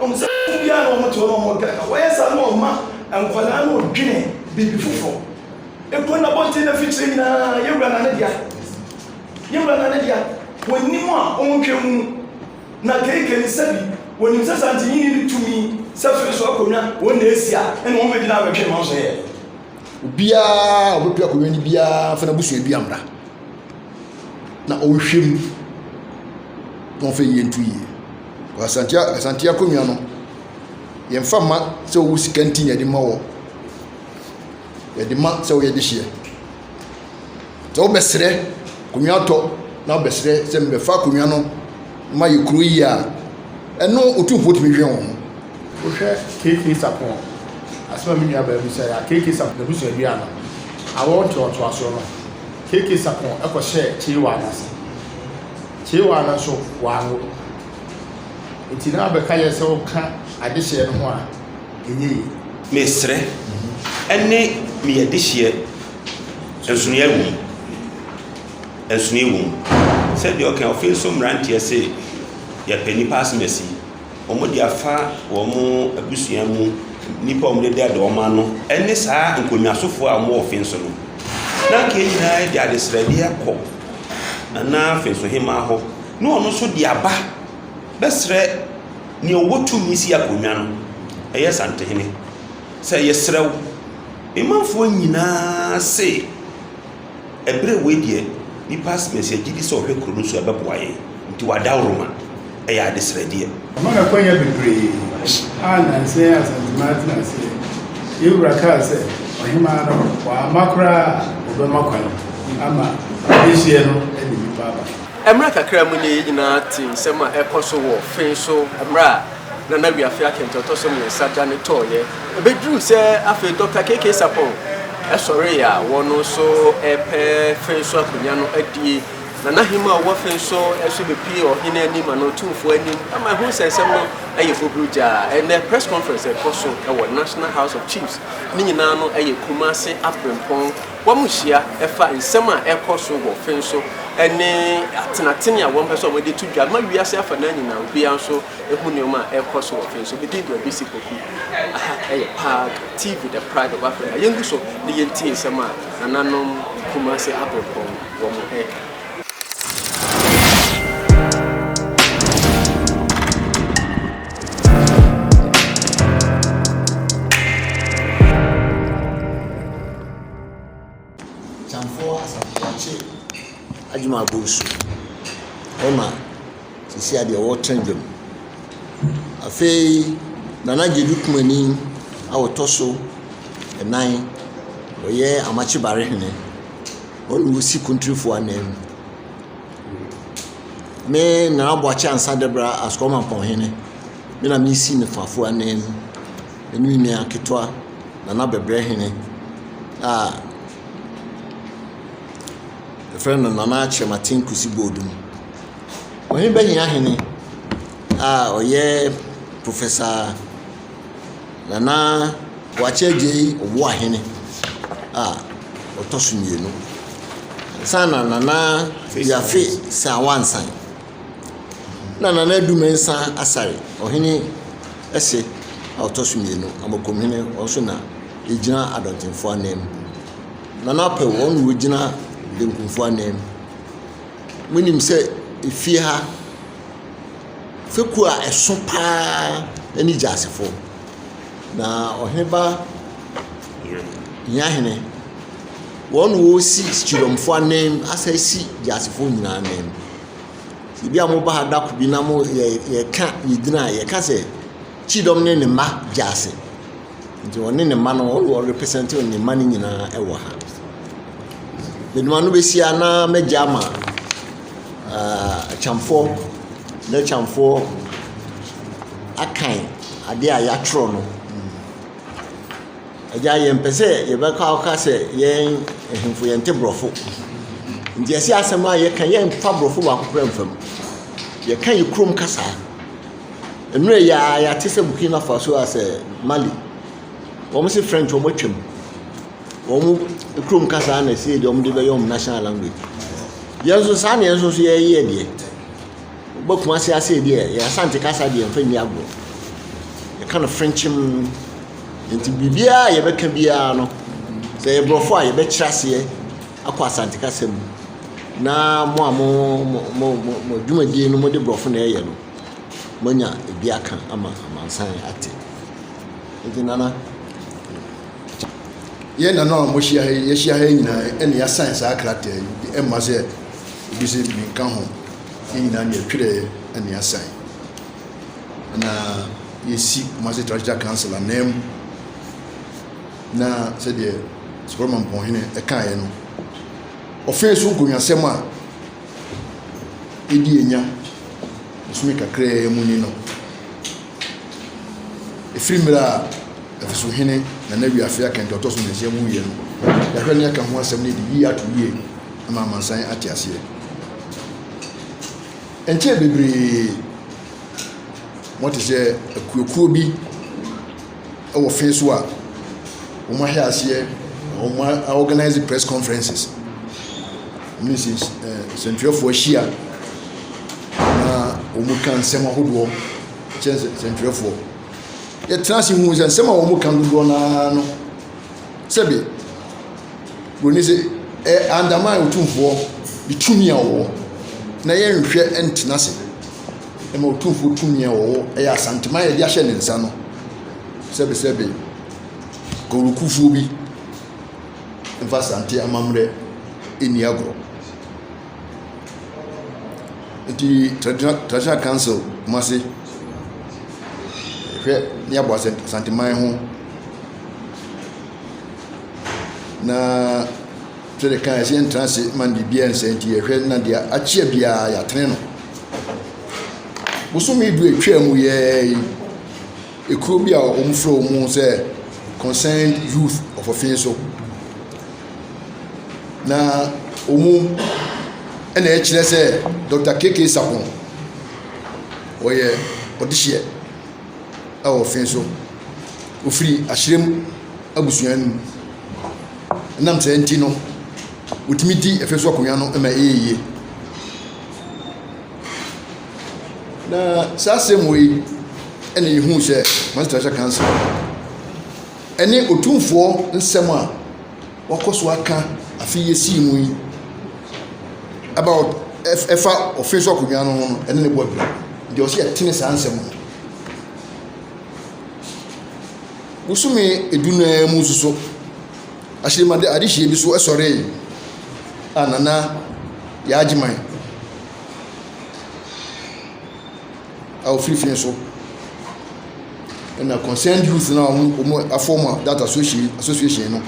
Ɛhu sɛ biara na wɔn te hɔ na wɔn kaka. Wɔyɛ saa na wɔma nkwadaa no dwene biribi foforɔ. Ekuro na abɔnten na fikyire nyinaa yɛ wura na ne dea. Yɛ wura na ne dea. Wɔnim a wɔntwɛ mu na keeke ne sɛbi wɔnim sɛ Santehene ne tumi sɛ fere so akonnwa wɔn na esi a ɛna wɔn bɛgyina abɛtwe ma nso yɛ. Obiara a ɔbɛpue akonnwa no biara mfa n'abusua dua mmra na ɔnhwɛ mu na ɔmfa yie nto yie. Asante Asante akonnwa no, yɛmfa mma sɛ wowɔ sika nti na yɛde ma wɔ. Yɛde ma sɛ woyɛ dehyeɛ. Sɛ wobɛsrɛ akonnwa tɔ na wobɛsrɛ sɛ mebɛfa akonnwa no ma yɛ kuro yie a, ɛno Otumfoɔ tumi dwen wo ho. Wohwɛ KK Sarpong asɛm a me nua baa bisae a, KK Sarpong n'abusua dua no, awɔ ntoatoasoɔ no, KK Sarpong kɔhyɛɛ Kyeewaa no ase. Kyeewaa no nso, wanwo. Nti na abɛka yɛ sɛ woka adehyeɛ no ho a, ɛnyɛ yie. Mesrɛ ɛne me adehyeɛ nsonoeɛ wɔ mu. Nsonoeɛ wɔ mu. Sɛdeɛ ɔka ɔfe nso mmeranteɛ se yɛpɛ nnipa asɛm asi. Wɔde afa wɔn abusua mu nnipa a wɔdeda wɔn ano ne saa nkonnwasofoɔ a wɔwɔ ɔfe so no. Na anka yɛn nyinaa de adesrɛdeɛ akɔ Nana Afensohemaa hɔ na ɔno nso de aba bɛsrɛ nea ɔwɔ tumi si akonnwa no, ɛyɛ Santehene, sɛ yɛsrɛ wo, me manfoɔ nyinaa se Ɛberɛ wei deɛ nipa asemasi agye di sɛ ɔhwɛ kuro no so a ɛbɛboa yɛn nti wadaworoma ɛyɛ adesrɛdeɛ. Wama no akwanya bebree a nnansa yi Asanteman atena aseɛ. Yɛn wura kaa sɛ ɔhemaa no wamma koraa a ɔbɛma kwan ama adehyeɛ no de nnipa aba. Mmerɛ kakra mu nie yɛn nyinaa tee nsɛm a ɛrekɔ so wɔ Fee so mmerɛ a Nana Wiafe Akɛntɛ ɔtɔ so mmiɛnsa dwane tɔeɛ. Ɛbɛduruu sɛ afei Dɔkta KK Sarpong sɔreeɛ a wɔn nso repɛ Fee so akonnwa no adie. Nana Hima a ɔwɔ Fee so nso bɛpuee ɔhene anim anaa otumfoɔ anim ama ɛho nsɛnsɛm no yɛ buburugyaa. Ɛnnɛ press conference a ɛkɔ so wɔ National House of Chiefs ne nyinaa no yɛ Kumasi Aberempɔn. Wɔhyia fa nsɛm a ɛrekɔ so wɔ Fee so ne atenatene a wɔpɛ sɛ wɔde to dwa ma wiase afanaa nyinaa obiara nso hu nneɛma a ɛrekɔ so wɔ fie nso. Me din de Obisi Poku. Aha yɛ Park TV, the pride of Africa. Yɛngu so na yɛntie nsɛm a nananom Kumasi Aberempɔn wɔn reka. Kyamfoɔ Asafo Boakye Agyemang Bonsu ɔna seesei a deɛ ɔretena dwam. Afei Nana Gyadu Kumani a ɔtɔ so nnan, ɔyɛ Amakye Barehene. Ɔno na ɔsi Kontirifo anan mu. Me Nana Boakye Ansah Debra Asukwa Mampɔnhene, me na mesi Nefafo anan mu. Me ne me nua ketewa Nana Bɛbrɛhene a wɔfrɛ no Nana Akyerɛmaten Kusi Boadu. Ɔhene Bɛhia Hene a ɔyɛ Professor Nana Boakye Agyei Ɔboahene a ɔtɔ so mmienu. Ansa na Nana Wiafe Sawansan na Nana Adu Mensah Asare, ɔhene ɛse a ɔtɔ so mmienu, Amakomhene, ɔno nso na ɔgyina Adɔntenfoɔ ananmu. Nana Apawu, ɔno na ɔgyina Benkumfoɔ ananmu. Monim sɛ efie ha, fekuo a ɛso pa ara ne Gyasefoɔ. Na Ɔheneba Hiahene, wɔn na wɔresi Kyidɔmfoɔ anan mu asan asi Gyasefoɔ nyinaa anan mu. Ebi a moba ha da ko bi na mo yɛ yɛka yɛn din a, yɛka sɛ Kyidɔm ne ne mma Gyase. Nti ɔne ne mma no, ɔno na ɔrepresente ne mma no nyinaa wɔ ha. Mede m'ano bɛsi ha na magya ama Akyamfoɔ na Akyamfoɔ akan adeɛ a yɛatwerɛ no. Agya yɛmpɛ sɛ yɛbɛkɔ akɔka sɛ yɛn ahemfo yɛnte borɔfo. Nti yɛse asɛm a yɛka yɛmfa borɔfo baako koraa mfa mu. Yɛka yɛ kurom kasa. Mmerɛ yi ara yɛate sɛ Burkina Faso asɛ Mali, wɔn se French wɔn atwam. Wɔn kurom kasa na ɛsɛ deɛ wɔn de bɛyɛ wɔn national language. Yɛn nso saa na yɛn nso so yɛyɛ deɛ. Wobɛ Kumasi ase deɛ yɛn Asante kasa deɛ mfa nni agorɔ. Yɛka no frenkyem. Nti biribiara a yɛbɛka biara no, sɛ ɛyɛ borɔfo a yɛbɛkyerɛ aseɛ akɔ Asante kasa mu. Na mo a mo mo mo mo dwumadie no mode borɔfo na ɛyɛ no, moanya ebi aka ama amansan ate. Nti Nana. Yɛn nananom a mohyia ha yi, yɛahyia ha yi nyinaa ɛna yɛasan saa krataa yi. Nti ɛmma sɛ obi sɛ menka ho. Yɛn nyinaa na yɛtwerɛeɛ ɛna yɛasan. Na yɛsi Kumasi Traditional Council ananmu. Na sɛdeɛ Sukɔrɔ Mampɔnhene ɛkaeɛ no, ɔfee so nkonnwasɛm a ɛdi anya bosome kakraa mu ni no. Ɛfiri mmerɛ a Ɛfeso hene Nana Wiafe Akɛntɛ ɔtɔ so mmiɛnsa wuiɛ no, yɛahwɛ ne aka ho asɛm no de yie ato yie ama amansan ate aseɛ. Ɛnkyɛɛ bebree, moate sɛ akuokuo bi wɔ fe so a wɔahyɛ aseɛ na wɔn a organize press conferences. Wɔn ne nsɛntwerɛfoɔ ahyia na wɔka nsɛm ahodoɔ kyerɛ nsɛntwerɛfoɔ. Yɛtena ase hu sɛ nsɛm a wɔka dodoɔ no ara no, sɛbe buroni sɛ ɛ undermine otumfoɔ ne tumi a ɔwɔ na yɛnhwɛ ntena ase ma otumfoɔ tumi a ɔwɔ ɛyɛ Asanteman a yɛde ahyɛ ne nsa no sɛbesɛbe kɔwurukufoɔ bi mfa Asante amammerɛ nni agorɔ. Nti Traditional Council Kumasi hwɛ ne abɔ Asanteman ho na sɛdeɛ kan yɛsɛ yɛntena ase ma no biribiara nsɛe nti yɛhwɛ na deɛ akyea biara yɛatene no. Bosome du a ɛtwaa mu yɛɛ yi, ekuro bi a wɔfrɛ wɔn sɛ Concerned Youth of Offinso na wɔn na ɛkyerɛ sɛ Dr. KK Sarpong ɔyɛ ɔdehyeɛ wɔ Offinso. Ɔfiri Ahyerɛm abusua no mu. Ɛnam saa nti no, wɔtumi di Offinso akonnwa no ma ɛyɛ yie. Na saa asɛm wei na yɛhuu sɛ Kumasi Traditional Council ɛne Otumfoɔ nsɛm a wakɔ so aka afe yi esii mu yi about ɛfa ɔfe so akonnwa no ho no ɛne ne bɔ abira. Nti ɔsɛ yɛtene saa nsɛm no. Bosome edu no ara mu nso so, ahyɛmade adehyeɛ bi so sɔree a Nana Yaa Agyeman a ɔfiri fie so ɛna concerned youth no a wɔn afɔm that association no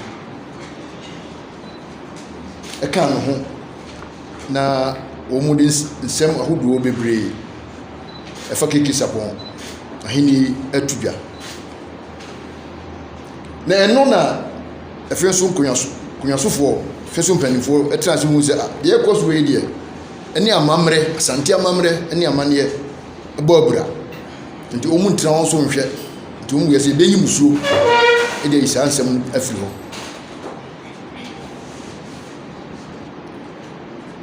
ɛkaa ne ho na wɔde nsɛm ahodoɔ bebree ɛfa KK Sarpong ahenni ato dwa. Na ɛno na afei nso nkonnwasofoɔ, afei nso mpanimfoɔ tena ase hu sɛ ah, deɛ ɛrekɔ so yi deɛ, ɛne amammerɛ, Asante amammerɛ ne amanneɛ bɔ abira. Nti wɔn ntena hɔ nso nhwɛ. Nti wɔn yɛ sɛ yɛbɛyi musuo de ayi saa nsɛm no afiri hɔ.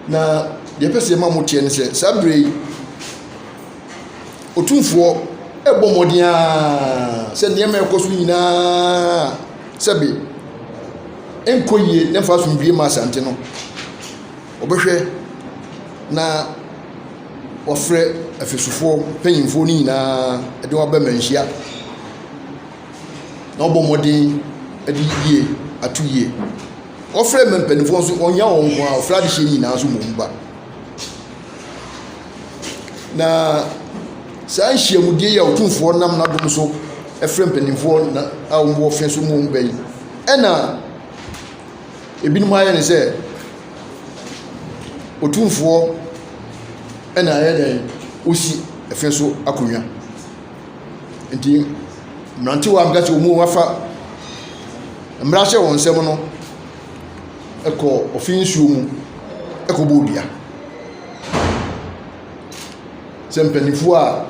Na deɛ ɛpɛ sɛ yɛma mo teɛ ne sɛ saa berɛ yi Otumfoɔ rebɔ mmɔden ara sɛ nneɛma a ɛrekɔ so nyinaa sɛbe ɛnkɔ yie na ɛmfa asomdwoeɛ mma Asante no, ɔbɛhwɛ na wafrɛ Afesofoɔ mpanimfoɔ no nyinaa de wɔn aba mmanhyia na wɔabɔ mmɔden de yie ato yie. Ɔfrɛ mpanimfoɔ nso, ɔnnya wɔn nko ara, ɔfrɛ adehyeɛ nyinaa nso ma wɔba. Na saa nhyiamudie yi a Otumfoɔ nam n'adom so frɛ mpanimfoɔ na a wɔwɔ fɛ so mu ba yi, ɛna ebinom ayɛ ne sɛ Otumfoɔ ɛna ayɛ dɛn osi ɛfɛ so akonnwa. Nti mmerantewa a meka sɛ wɔn afa mmara hyɛ wɔn nsam no kɔ ɔfe nsuo mu kɔbɔɔ dua. Sɛ mpanimfoɔ a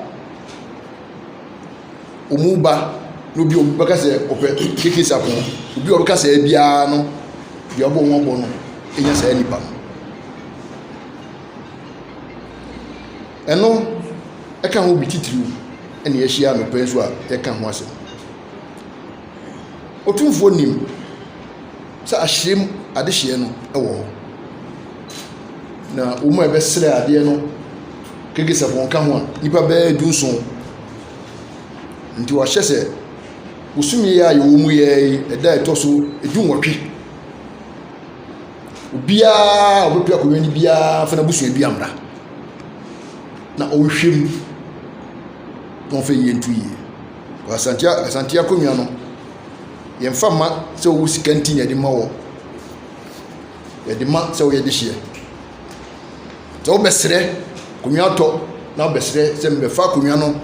wɔba na obi a ɔbɛka sɛ ɔpɛ KK Sarpong, obi a ɔbɛka saa biara no, deɛ ɔbɔ wɔn bɔ no nya saa nipa no. Ɛno ka ho bi titiriw. na yɛahyia anɔpa yi nso a yɛka ho asɛm. Otumfoɔ nim sɛ ahyerɛm adehyeɛ no wɔ hɔ. Na wɔn a ɛbɛsrɛ adeɛ no, Kegesafo nka ho a, nnipa bɛyɛ dunson. Nti wɔahyɛ sɛ bosome yi a yɛwɔ mu yi ara yi, ɛda a ɛtɔ so dunwɔtwe, obiara a ɔbɛpɛ akonnwa no biara mfa n'abusua bi mmra na ɔnhwɛ mu na ɔmfa yie nto yie. Asante Asante akonnwa no, yɛmfa mma sɛ wowɔ sika nti na yɛde ma wɔ. Yɛde ma sɛ woyɛ dehyeɛ. Sɛ wobɛsrɛ akonnwa tɔ na wobɛsrɛ sɛ mebɛfa akonnwa no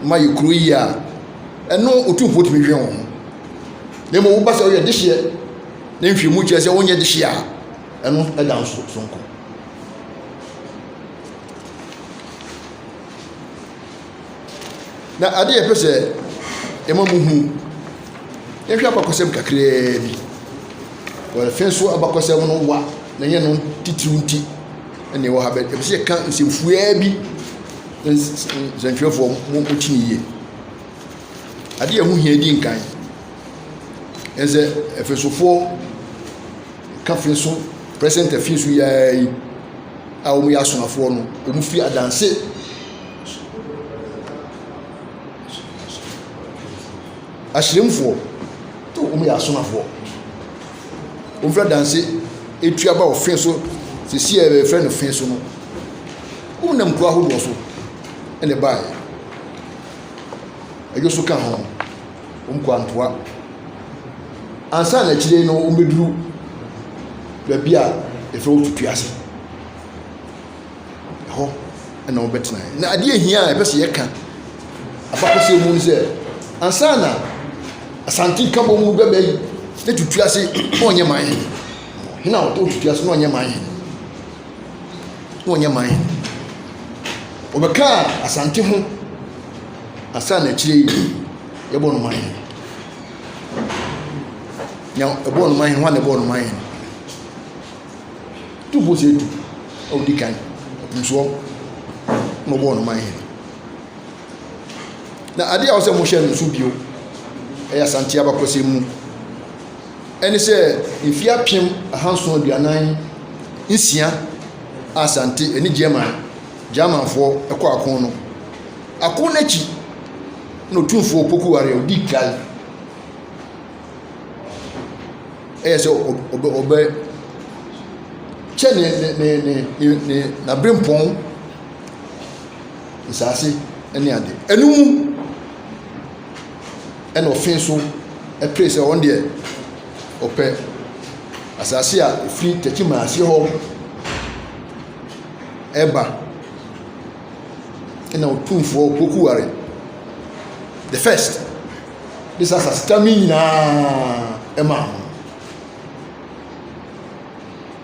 ma yɛ kuro yi a, ɛno Otumfoɔ tumi dwen wo ho. Na mmom woba sɛ woyɛ dehyeɛ na nhwehwɛmu kyerɛ sɛ wonyɛ dehyeɛ a, ɛno ɛda nso sononko. Na ade a yɛpɛ sɛ yɛma muhu, yɛnhwɛ abakɔsɛm kakraa bi. Wɔfɛn so abakɔsɛm no wa na ɛnyɛ no titiriw nti na ɛwɔ ha bɛ yɛpɛ sɛ yɛka nsɛmfua bi na nsɛntwerɛfoɔ mo mo kyi ne yie. Ade a ɛho hia di nkan ɛsɛ Efesofoɔ ka fe so present afi so yi ara yi a wɔyɛ asomafoɔ no, wɔfiri adanse Ahyerɛmfoɔ, wɔyɛ asomafoɔ. Wɔfiri adanse tua ba ɔfe so, seesei a yɛfrɛ no fe so no. Wɔnam kuro ahodoɔ so na ɛbaeɛ. Ɛdwo nso ka ho. Wɔkɔ Antoa. Ansa na akyire no wɔbɛduru baabi a yɛfrɛ hɔ Tutuase. Ɛhɔ na wɔbɛtenaeɛ. Na adeɛ a ɛhia a yɛpɛ sɛ yɛka abakɔsɛm mu ne sɛ, ansa na Asante Nkabom no bɛba yi, na Tutuase na ɔnyɛ man hene. Hene a ɔtɔ Tutuase na ɔnyɛ man hene. Na ɔnyɛ man hene. Wɔbɛkaa Asante ho ansa na akyire yi yɛbɔ no man hene. Nea ɛbɔɔ no man hene, hwan na ɛbɔɔ no man hene? Tumfoɔ Osei Tutu a ɔdi kan, Ɔpemsoɔ na ɔbɔɔ no man hene. Na adeɛ a ɔsɛ mohyɛ no nso bio ɛyɛ Asante abakɔsɛm mu ɛne sɛ mfeɛ 1746 a Asante ɛne German Germanfoɔ ɛkɔ ako no ako no akyi na Otumfoɔ Opoku Ware a ɔdi kan ɛyɛ sɛ ɔbɛ ɔbɛ kyɛ ne ne ne ne ne ne n'aberempɔn nsaase ne ade. Ɛno mu ɛna ɔfe so ɛpere sɛ ɔno deɛ ɔpɛ asaase a ɛfiri Techiman ase hɔ ɛba. Ɛna Otumfoɔ Opoku Ware the first. de saa asasetam yi nyinaa maa ho.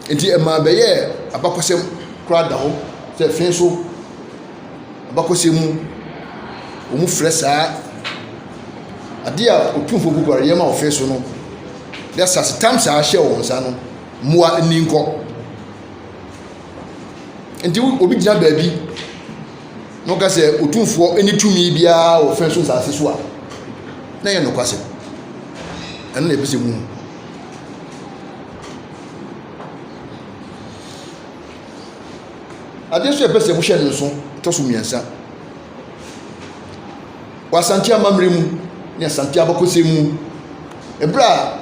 Nti ɛmaa bɛyɛɛ abakɔsɛm koraa da hɔ sɛ fee so abakɔsɛm mu wɔfrɛ saa adeɛ a Otumfoɔ Opoku Ware yɛ ma ɔfee so no de asasetam saa hyɛ wɔn nsa no mmoa nni nkɔ. Nti obi gyina baabi na ɔka sɛ Otumfoɔ nni tumi biara wɔ fɛn so nsase so a, na ɛyɛ nokwasɛm. Ɛno na ɛpɛ sɛ muhu. Adeɛ nso a ɛpɛ sɛ mohyɛ no nso ɛtɔ so mmiɛnsa. Wɔ Asante amammerɛ mu ne Asante abakɔsɛm mu, ɛberɛ a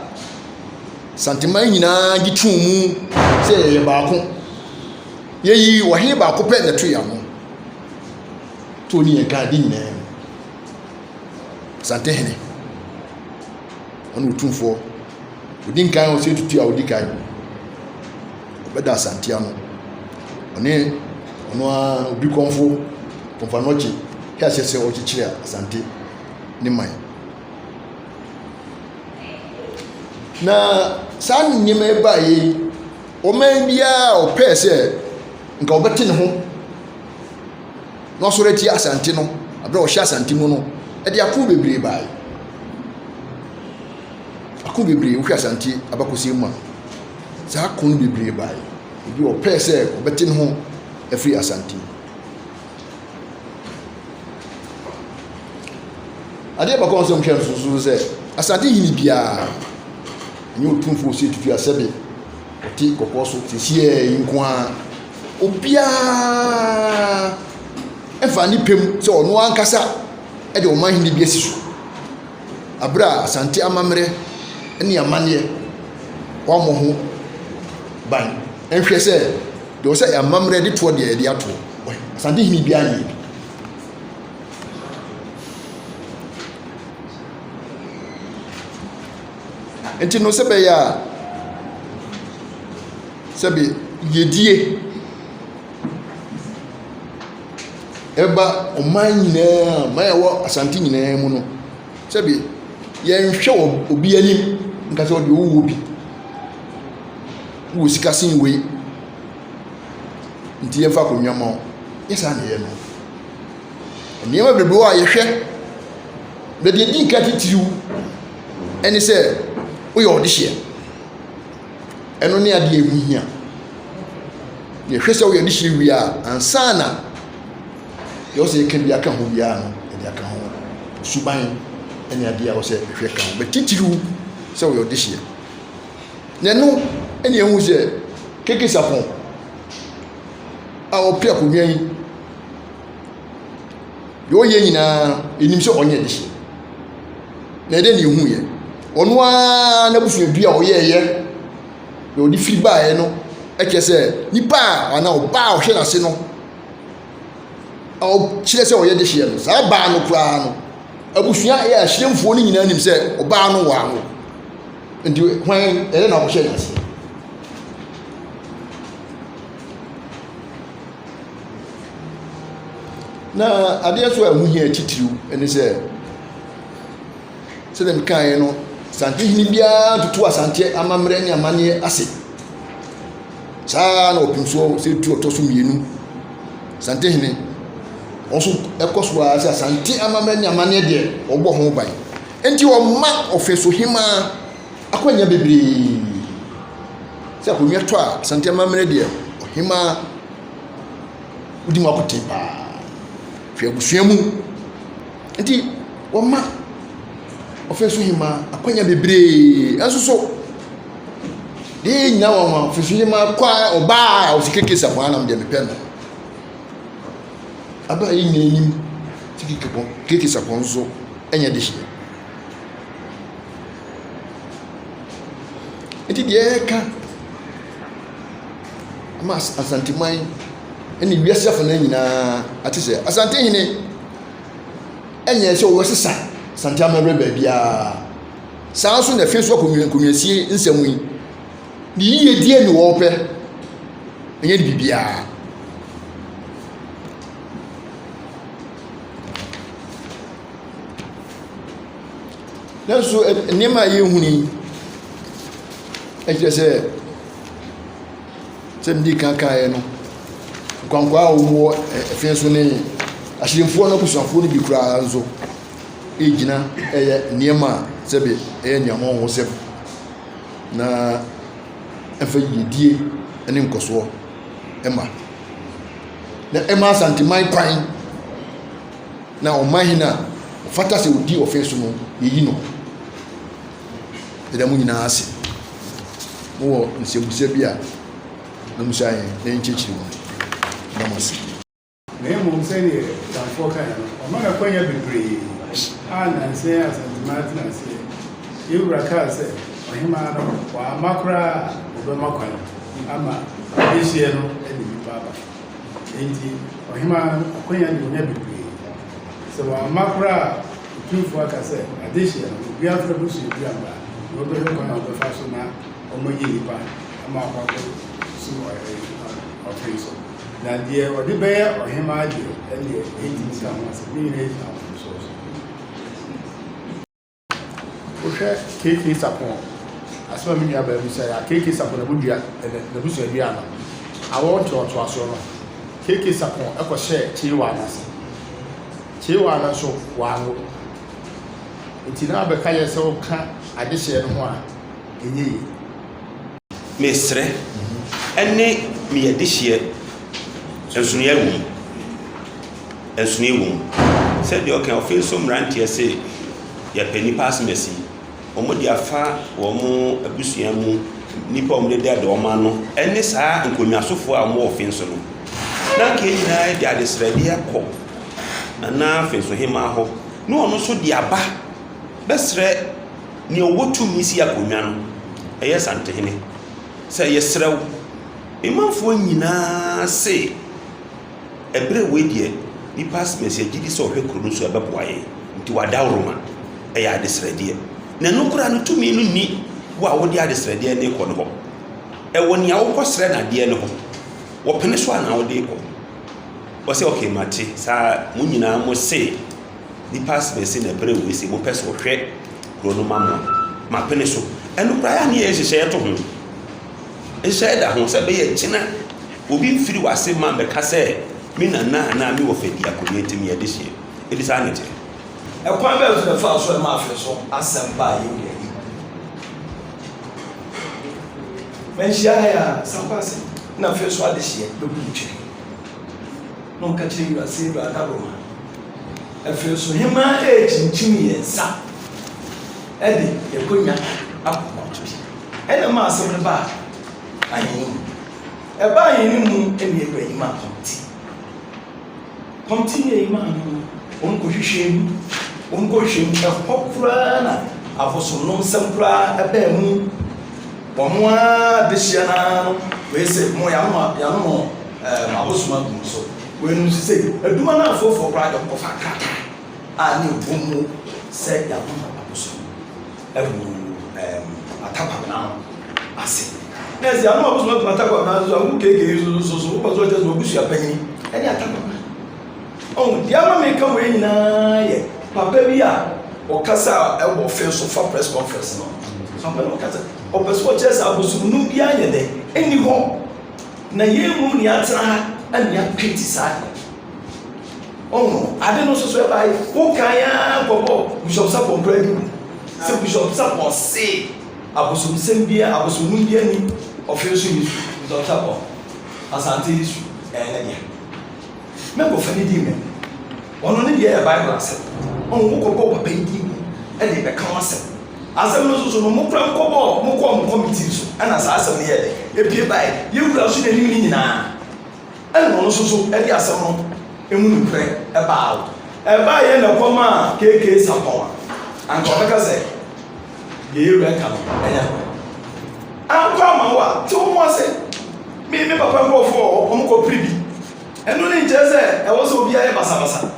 Asanteman nyinaa gye too mu sɛ yɛyɛ baako Yɛyii ɔhene baako pɛ na ɛtoo yɛn ano. Too ne yɛn ka ade nyinaa mu. Asantehene, ɔne Otumfoɔ. Odi nkan ɔsɛ tutu a odi kan. Ɔbɛda Asante ano. Ɔne ɔno ara obi kɔmfo Kɔmfo Anɔkye hyɛ aseɛ sɛ ɔrekyekyere Asante ne man. Na saa nneɛma yi baeɛ yi, Ɔman biara a ɔpɛɛ sɛ nka ɔbɛte ne ho na ɔsɔre atia Asante no, berɛ a ɔhyɛ Asante mu no, ɛde ako bebree baeɛ. Ako bebree, wohwɛ Asante abakɔsɛm mu a, saa ako no bebree baeɛ. Ebi ɔpɛɛ sɛ ɔbɛte ne ho afiri Asante mu. Adeɛ baako a wɔsɛ wɔhwɛ nso so sɛ Asante hene biara ɛnyɛ otumfoɔ sɛ tutu asɛbe ɔte kɔkɔɔ so sɛsiɛ yi nko ara obiara ɛfa ne pɛ mu sɛ ɔno ankasa ɛde ɔman hene bi asi so. Aberɛ a Asante amammerɛ ne amanneɛ wɔammɔ ho ban nhwɛ sɛ deɛ ɔsɛ amammerɛ de toɔ deɛ yɛde atoɔ. Asante hene biara nyɛ bi. Nti no sɛ bɛyɛ a sɛbe yɛdie ɛba ɔman nyinaa ɔman a ɛwɔ Asante nyinaa mu no sɛbe yɛnhwɛ wɔ obi anim nka sɛ ɔdeɛ wowɔ bi wowɔ sika sen wei nti yɛmfa akonnwa ma wo nyɛ saa na ɛyɛ no nneɛma bebree wɔ a yɛhwɛ na deɛ ɛdi nka titiriw ɛne sɛ woyɛ ɔdehyeɛ ɛno ne adeɛ ɛho hia yɛhwɛ sɛ woyɛ ɔdehyeɛ wie a ansa na deɛ ɔsɛ yɛka bi aka ho biara no yɛde aka ho suban ɛne adeɛ a ɔsɛ ɛhwɛ ka ho bɛ titiriw sɛ woyɛ ɔdehyeɛ na ɛno ɛne ɛhu sɛ keke sapɔn a ɔpɛ akonnwa yi deɛ ɔyɛ nyinaa ɛnim sɛ ɔnyɛ de hyeɛ na ɛdɛ ne ɛhu yɛ ɔno ara n'abusuadua a ɔyɛɛyɛ na ɔde firi baeɛ no ɛkyerɛ sɛ nipa a anaa ɔbaa a ɔhwɛ n'ase no a ɔkyerɛ sɛ ɔyɛ de hyeɛ no saa baa no koraa no abusua ɛyɛ ahyerɛmfoɔ no nyinaa nim sɛ ɔbaa no wɔ ano nti hwan ɛdɛ na ɔhyɛ n'ase. Na adeɛ nso a ɛho hia titiriw ne sɛ, sɛdeɛ mekaeɛ no, Asantehene biara toto Asante amammerɛ ne amanneɛ ase. Saa ara na ɔpem soɔ sɛ tu ɔtɔ so mmienu. Asantehene, wɔn nso ɛkɔ so ara sɛ Asante amammerɛ ne amanneɛ deɛ wɔbɔ ho ban. Enti wɔma ɔfesohemaa akwannya bebree. Sɛ akonnwa tɔ a, Asante amammerɛ deɛ, ɔhemaa wodi mu akoten paa. Hwɛ abusua mu. Nti wɔma ɔfɛso hemaa akwanya bebree. Ɛnso so, deɛ yɛ nyinaa wɔn ho ɔfɛso hemaa kɔ a ɔbaa a ɔsi keke sapɔn anam deɛ mepɛ no. Abaa yɛ nyinaa anim sɛ keke sapɔn nso ɛnyɛ de hyeɛ. Nti deɛ yɛreka ama Asanteman ne wiase afanan nyinaa ate sɛ Asantehene nyɛ sɛ wɔbɛsesa Asante amammerɛ baabiara. Saa nso na afei nso akonnwasie nsɛm yi, ne yiedie ne wɔrepɛ, ɛnyɛ ne biribiara. Nanso nneɛma a yɛhunu yi kyerɛ sɛ, sɛ medi kan kaeɛ no, nkwankwaa a wɔwɔ ɛfɛn so ne ahyemfoɔ no abusuafoɔ no bi koraa nso regyina reyɛ nneɛma a sɛbe ɛyɛ aniammɔnhosɛm na ɛmfa yiedie ne nkɔsoɔ mma. Na ɛma Asanteman kwan. Na ɔman hene a ɔfata sɛ odi ɔfe so no, yeyi no. Yɛda mo nyinaa ase. Mowɔ nsɛmmisa bi a na musa yɛn na yɛnkyerɛkyerɛ mu. Yɛda mo ase. Na mmom sɛdeɛ Danfoɔ kaeɛ no, wama no akwanya bebree a nnansa yi Asanteman atena aseɛ. Yɛn wura kaa sɛ, Ɔhemaa no, wamma koraa a ɔbɛma kwan ama adehyeɛ no de nnipa aba. Enti ɔhemaa no akwanya de onya bebree. Sɛ wamma koraa a, Otumfoɔ aka sɛ adehyeɛ no, obiara mfa abusua bi amma na wɔbɛhwɛ kwan a wɔbɛfa so na wɔayi nnipa ama akɔ akɔsi ɔfe so. Na deɛ ɔde bɛyɛ ɔhemaa deɛ, ɛnneɛ ɛntumi nka ho asɛm. Ne nyinaa gyina mfomsoɔ so. Wohwɛ KK Sarpong, asɛm a me nua baa bisa yɛ a, KK Sarpong n'abodua, n'abusua dua no, awo ntoatoasoɔ no, KK Sarpong kɔhyɛɛ Kyewa no ase. Kyewa no nso, wanwo. Nti na abɛka yɛ sɛ woka adehyeɛ no ho a, ɛnyɛ yie. Mesrɛ ɛne me adehyeɛ nsonoeɛ wɔ mu. Nsonoeɛ wɔ mu. Sɛdeɛ ɔka ɔfe nso mmeranteɛ se. Yɛpɛ nnipa asomasi. Wɔde afa wɔn abusua mu nnipa a wɔde dɛɛdɛɛ wɔn ano ne saa nkonnwasofoɔ a wɔwɔ ɔfe so no. Na anka yɛn nyinaa de adesrɛdeɛ akɔ Nana Afensohemaa hɔ na ɔno nso de aba bɛsrɛ nea ɔwɔ tumi si akonnwa no, ɛyɛ Santehene, sɛ yɛsrɛ wo, me manfoɔ nyinaa se ɛberɛ wei deɛ nipa asomasi agye di sɛ ɔhwɛ kuro no so ɛbɛboa yɛn nti wadaworoma ɛyɛ adesrɛdeɛ. Na ɛno koraa no tumi no nni wo a wode adesrɛdeɛ no rekɔ no hɔ. Ɛwɔ nea wokɔsrɛ no adeɛ no hɔ. Wɔpene so a na wode rekɔ. Wɔsɛ okay mate saa mo nyinaa mo se nipa asomasi na ɛberɛ wei se mopɛ sɛ ɔhwɛ kuro no ma mo a mapene so. Ɛno koraa yɛ a ne yɛ nhyehyɛeɛ to ho. Nhyehyɛeɛ da ho sɛ ɛbɛyɛ kyena obi mfiri w'ase ma bɛka sɛ me nana anaa me wɔfa di akonnwa nti meyɛ dehyeɛ. Ɛdi saa na ɛteɛ. Ɛkwan bɛn so na ɛfaa so ɛmaa afei so asɛm baa yɛn wura anim? Manhyia ha yi a, san kɔ ase na afei so adehyeɛ bɛbu ntwene. Na ɔka kyerɛ wura sɛ wura adabroma. Afei so hemaa ɛrekyinkyim yɛn nsa ɛde yɛkɔnya akɔ kɔto bi. Ɛna ɛmaa asɛm no baa ahenni mu. Ɛbaa ahenni mu ɛna yɛwura yi maa kɔmti. Kɔmti yɛ yi maa no no, wɔn kɔhwehwɛɛ mu, wɔn kɔhwehwɛɛ mu, ɛhɔ koraa na abosonnom nsɛm koraa ɛbaa mu. Wɔn ara de hyia no ara no, wei sɛ mo yɛanom yɛanom ɛɛm abosom agu mo so. Wei no nso sɛ adwuma no afoforɔ koraa de wɔkɔfa krataa a ne ɛwɔ mu sɛ yɛanom abosom agu ɛɛm atakwamena no ase. Na ɛsɛ yɛanom abosom agu atakwamena no so a, wo keekee so so so wopɛ sɛ ɔkyerɛ sɛ wabusua panyin ɛne atakwamena. Ɔho deɛ ama meka wei nyinaa yɛ papa bi a ɔkasa a ɛwɔ fɛ so fa press conference no. Papa no ɔkasa ɔpɛ sɛ ɔkyerɛ sɛ abosomnum biara nyɛ dɛ ɛnni hɔ na yɛn mmom ne yɛatena ha ɛne yɛatwe ti saa deɛ. Ɔho ade no nso so ɛbae wokan ara kɔbɔ Bishop Sapon koraa di sɛ Bishop Sapon se abosomsɛm biara abosomnum biara ni ɔfe so yi Bishop Sapon Asante yi su ɛyɛ ne dea. Mɛnkɔfa ne din mɛ. Ɔno ne deɛ yɛ Bible asɛm. Ɔho wokɔbɔ papa yi din mu ɛde bɛka ho asɛm. Asɛm no nso so no mo kora mokɔbɔɔ mokɔɔ mo committee so ɛna saa asɛm no yɛɛ dɛ epie bae. Yɛn wura nso n'anim ne nyinaa ɛna ɔno nso so ɛde asɛm no emu nokorɛ ɛbaa out. Ɛbaeɛ na ɛkɔmaa KK Sarpong a anka ɔbɛka sɛ deɛ yɛn wura ɛka no ɛnyɛ nokorɛ. Ankɔ ama wo a, te wo ho ase. Me me papa nkurɔfoɔ wɔ hɔ, wɔn kɔ pere bi. Ɛno ne nkyerɛ sɛ ɛwɔ sɛ obiara yɛ basabasa.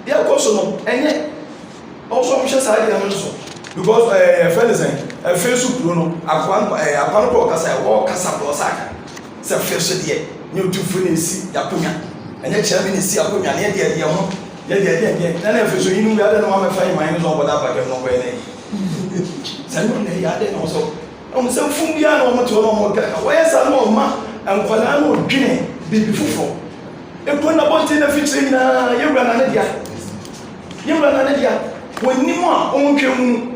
Deɛ ɛkɔ so no, ɛnyɛ. Ɛwɔ sɛ wɔhwɛ saa deɛ no nso. Because ɛɛ yɛfrɛ no sɛn, ɛfɛ so kuro no, akoa no ɛɛ akoa no kɔ ɔkasa ɛwɔ ɔkasa korɔ ɔsa aka. Sɛ fɛ so deɛ, nyɛ otumfoɔ na esi akonya. Ɛnyɛ kyerɛ me na esi akonya, na yɛ deɛ deɛ ho, yɛ deɛ deɛ deɛ. Na na ɛfɛ so yinom yɛ adɛn na wɔamɛfa yɛ man no sɛ ɔbɔda abadwam na ɔkɔyɛ n'ayi. Sɛ ɛnyɛ na ɛyɛ adɛn na wɔsɔ Wɔn sɛ mfom biara na wɔte hɔ na wɔka ka. Wɔyɛ saa na wɔma nkwadaa no dwene biribi foforɔ. Ekuro na abɔnten na afikyire nyinaa yɛ wura na ne dea. Yɛ wura na ne dea. Wɔnim a wɔntwe mu.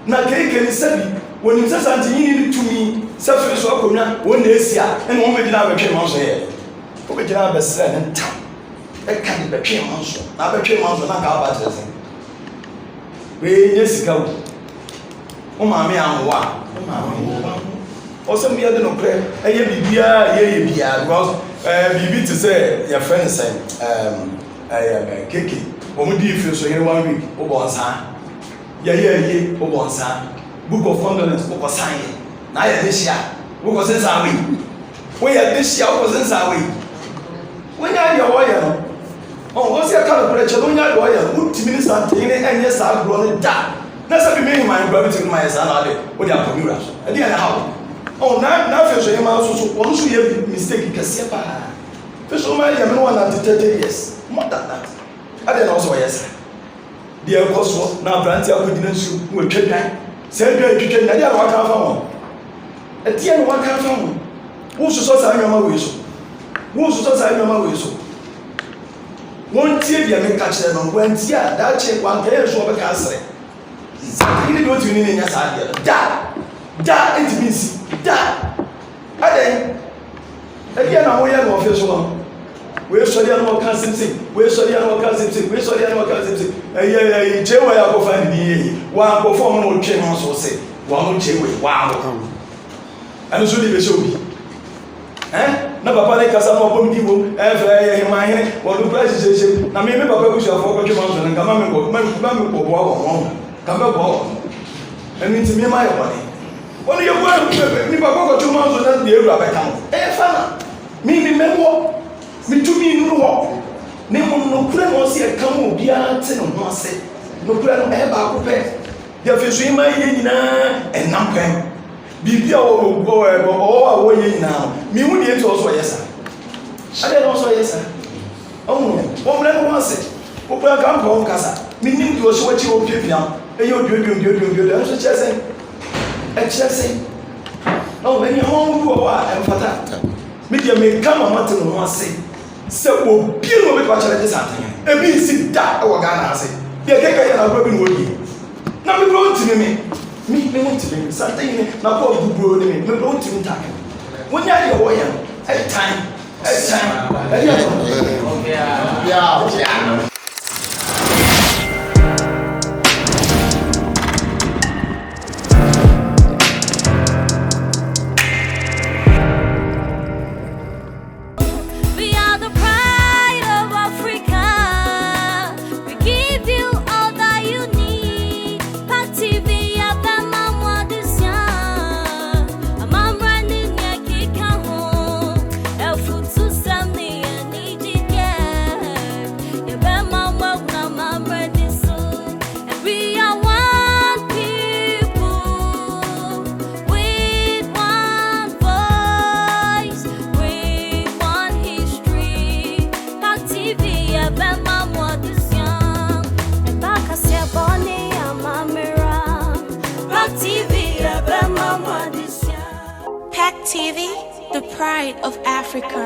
Na keeke ne sɛbi wɔnim sɛ santenyini ne tumi sɛ fere so akonnwa wɔn na esi a ɛna wɔn bɛgyina abɛtwe ma nso yɛ. Wɔbɛgyina abɛsrɛ ne ntam ɛka de bɛtwe ma nso na abɛtwe ma nso na nka aba kyerɛ sɛ wei nyɛ sika o. Wo maame anwo a, wo maame wo. Ɔsɛ mo yɛde nokorɛ ɛyɛ biribiara a yɛyɛ biara because ɛɛ biribi te sɛ yɛfrɛ no sɛn ɛɛm ɛyɛ keke wɔn di ife so yere one week wobɔ nsaa yɛyɛ ayie wobɔ nsaa book of condolence wokɔ san yɛ na ayɛ de hyia wokɔ sensan wei woyɛ de hyia wokɔ sensan wei wonya deɛ wɔyɛ no ɔn wɔn sɛ ɛka nokorɛ kyɛ no wonya deɛ wɔyɛ no wotumi ne santene ɛnyɛ saa agorɔ no da. Na sɛ bi me man kura bi tumi ma yɛ saa na ade wode akɔ me wura so ɛdeɛ na haw oh na na afei so yɛma nso so wɔn nso yɛ mistake kɛseɛ paa fi so ma yɛ me no wɔn nante 30 years more than that adeɛ na wɔsɛ wɔyɛ saa deɛ ɛkɔ soɔ na aberante akɔgyina nsuo na wɔatwa dwan saa dwan twitwa nyina deɛ na waka afa ho ɛdeɛ na waka afa ho wososɔ saa nneɛma wei so wososɔ saa nneɛma wei so Wɔntie deɛ meka kyerɛ no, wɔantie a, daakye wankɛyɛ nso wɔbɛka asrɛ. Sɛ ne deɛ ɔtumi ne ne nyɛ saa adeɛ no, da, da ɛntumi nsi, da. Adɛn? Ɛdeɛ na woyɛ no ɔfe so no. Wei sɔre a na ɔka asɛm sei, wei sɔre a na ɔka asɛm sei, wei sɔre a na ɔka asɛm sei. Ɛyɛ ɛyɛ Jewa yɛ akɔfa ne din yɛ yi. Wankɔfa ɔmo na ɔtwe ho so se wɔn Jewa wawo. Ɛno nso de bɛhyɛ obi. Ɛn na papa ne kasa na ɔbɔ me din wom ɛfɛ ɛyɛ hemahene wɔde kura hyehyɛhyɛ mu na me me papa abusuafoɔ kɔtwe ma nso no nka ma me nkɔ ma ma me kɔboa wɔn wɔn ka mɛboa wɔn ɛno nti me ma yɛ bɔne wɔn yɛ bua nipa kɔ kɔtwe ma nso na deɛ ewura bɛka no ɛyɛ fa na me me mɛwɔ me tumi nuru hɔ ne mu nokorɛ na ɔsi ɛka mu obiara te ne ho ase nokorɛ no ɛyɛ baako pɛ deɛ afei so yɛ ma yɛ nyinaa ɛnam kwan Biribi a ɔwɔ hɔ a wɔyɛ nyinaa no, mehu deɛ nti ɔsɛ ɔyɛ saa. Adɛn na ɔsɛ ɔyɛ saa? Ɔhu wɔmmerɛ no ho ase. Wokura nka mpa wo nkasa. Menim deɛ ɔhyɛ w'akyi ɔpiapia wo. Ɛyɛ oduoduom duoduom duoduom. Ɛno nso kyerɛ sɛn? Ɛkyerɛ sɛn? Ɔhu ɛni ho bi wɔ hɔ a ɛmfata. Me deɛ meka ma moate mo ho ase. Sɛ obi na obetumi akyerɛ gye sɛ atɛn. Ebi nsi da wɔ Ghana ase. Deɛ kɛkɛ yɛ na agorɔ bi na wɔdie. Na me kura ntumi me. Me me ho ntumi me. Sante hene na kɔ buburo ne me. Me kura ntumi ntake me. Wonya deɛ wɔyɛ no. Ɛtan. Ɛtan. Ɛdeɛ no. Yeah. We are the pride of Africa. We give you all that you need. Park TV, Abama Mwadisia. Amamra ni nyakika ho. Efutu sami anijike. Yabema mwagna mamra nisu. And we are one people with one voice, with one history. Park TV, Abema Mwadisia. Ebakase boni amamera. Park TV, Abema Mwadisia. Pack TV, the pride of Africa.